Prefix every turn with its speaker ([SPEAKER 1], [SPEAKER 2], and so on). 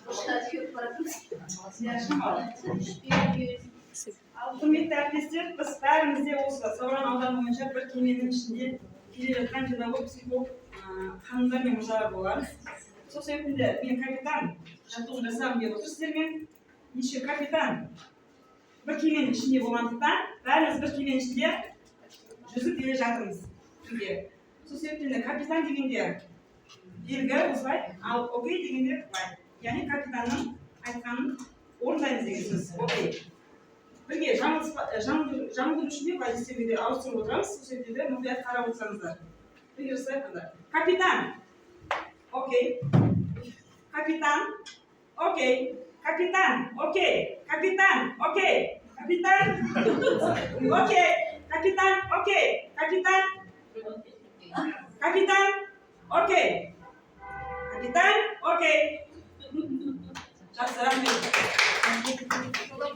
[SPEAKER 1] Иә, шамалы. Ал, құрметті әріптестер, біз бәріміз де осы Сауран ауданы бойынша бір кеменің ішінде келе жатқан педагог, психолог ханымдар мен мырзалар боламыз. Сол себептен де мен капитан жаттығу жасағым келіп отыр сіздермен. Неше капитан бір кеменің ішінде болғандықтан, бәріміз бір кеменің ішінде жүзіп келе жатырмыз бірге. Сол себептен де капитан дегенде белгі осылай, ал окей дегенде былай, яғни капитанның айтқанын орындаймыз деген сөз. Окей, бірге жаңылдыру үшін де былай сіздерге де ауыстырып отырамыз. Сол себептен де мұқият қарап отырсаңыздар, бірге жасайық онда. Капитан окей, капитан окей, капитан окей, капитан окей, капитан окей, капитан окей, капитан, капитан окей, капитан окей. Жақсы, рахмет.